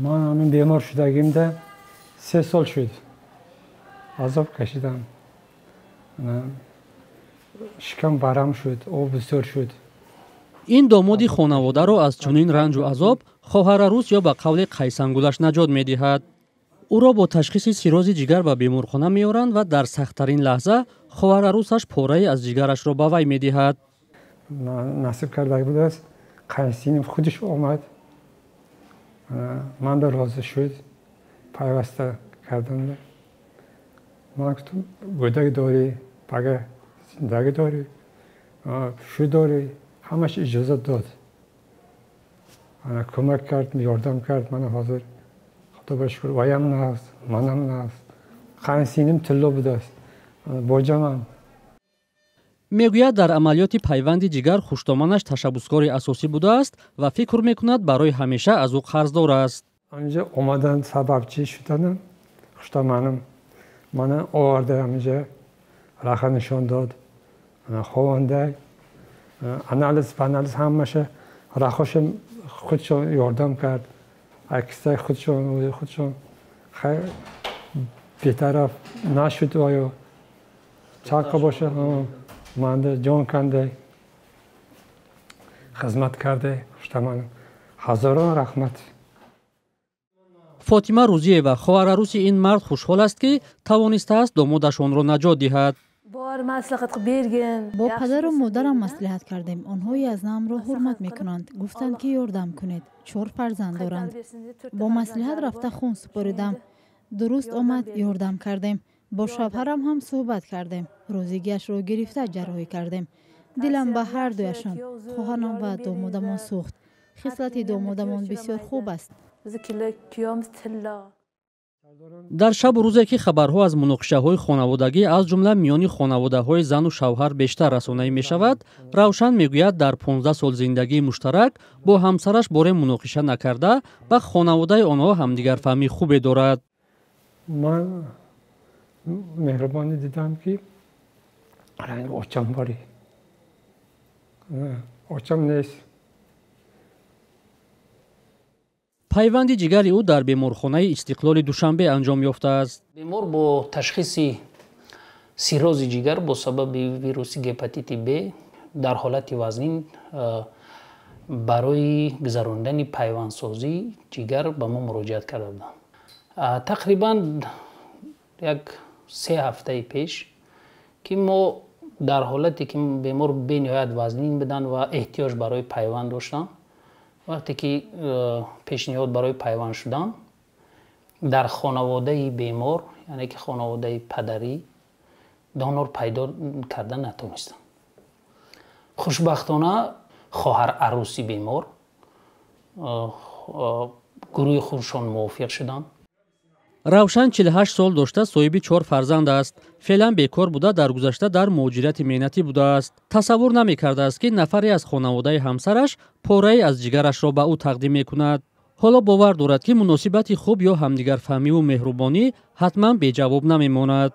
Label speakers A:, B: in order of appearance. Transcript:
A: Ман ҳамин бемор шудагимда 3 сол шуд, азоб кашидам. Шикам барам шуд, об бисёр шуд.
B: Ин домоди хонаводаро аз чунин ранҷу азоб хоҳарарӯс ё ба қавли қайсангулаш наҷот медиҳад. Ӯро бо ташхиси сиррози ҷигар ба беморхона меоранд ва дар сахттарин лаҳза хоҳарарӯсаш порае аз ҷигарашро ба вай медиҳад.
A: Насиб карда будааст, қайнсиним худаш омад, ман ба розӣ шуд пайваста карданда. Ман гуфтам: «Гӯдак дорӣ, пага зиндагӣ дорӣ, шу дорӣ». Ҳамаш иҷозат дод, кӯмак кард, ёрдам кард. Мана ҳозир, худо ба шукр, ваям нағз, манам нағз. Қайнсиним тилло будааст, боҷамам.
B: Мегӯяд, дар амалиёти пайванди ҷигар хуштоманаш ташаббускори асосӣ будааст ва фикр мекунад, барои ҳамеша аз ӯ қарздор аст.
A: Анҷа омадан сабабчӣ шуданам хуштоманам мана оварда, ҳаминҷа раха нишон дод, ховонда, анализ панализ ҳамаша рахоша худшон ёрдам кард. Аксай худшон худшон бетараф нашуд. Оё чақа боша, манда ҷон канда хизмат карда. Хуштаманам ҳазорон раҳмат.
B: Фотима Рӯзиева, хоҳарарӯси ин мард, хушҳол аст, ки тавонистааст домодашонро наҷот диҳад.
C: Бо падару модарам маслиҳат кардем. Онҳо язнамро ҳурмат мекунанд, гуфтанд, ки ёрдам кунед, чор фарзанд доранд. Бо маслиҳат рафта хун супоридам, дуруст омад, ёрдам кардем. Бо шавҳарам ҳам суҳбат кардем, розигиашро гирифта ҷарроҳӣ кардем. Дилам ба ҳар дуяшон, хоҳарам ва домодамон, сӯхт. Хислати домодамон бисёр хуб аст.
B: Дар шабу рӯзе, ки хабарҳо аз муноқишаҳои хонаводагӣ, аз ҷумла миёни хонаводаҳои зану шавҳар, бештар расонаӣ мешавад, Равшан мегӯяд, дар 15 сол зиндагии муштарак бо ҳамсараш боре муноқиша накарда, ба хонаводаи онҳо ҳамдигарфаҳмии хубе дорад.
A: Ман меҳрубонӣ дидам, ки ранги очам барӣ, очам нест.
B: Пайванди ҷигари ӯ дар беморхонаи Истиқлоли Душанбе анҷом ёфтааст.
D: Бемор бо ташхиси сиррози ҷигар бо сабаби вируси гепатити Б дар ҳолати вазнин барои гузарондани пайвандсозии ҷигар ба мо муроҷиат карда буданд. Тақрибан як 3 ҳафтаи пеш, ки мо дар ҳолате ки бемор бениҳоят вазнин буданд ва эҳтиёҷ барои пайванд доштанд, вақте ки пешниҳод барои пайванд шудан, дар хонаводаи бемор, яъне ки хонаводаи падарӣ, донор пайдо карда натонистанд. Хушбахтона, хоҳар арӯси бемор гурӯҳи хуншон мувофиқ шуданд.
B: Равшан 48 сол дошта, соҳиби чор фарзанд аст. Феълан бекор буда, дар гузашта дар муҳоҷирати меҳнатӣ будааст. Тасаввур намекардааст, ки нафаре аз хонаводаи ҳамсараш порае аз ҷигарашро ба ӯ тақдим мекунад. Ҳоло бовар дорад, ки муносибати хуб ё ҳамдигарфаҳмиву меҳрубонӣ ҳатман беҷавоб намемонад.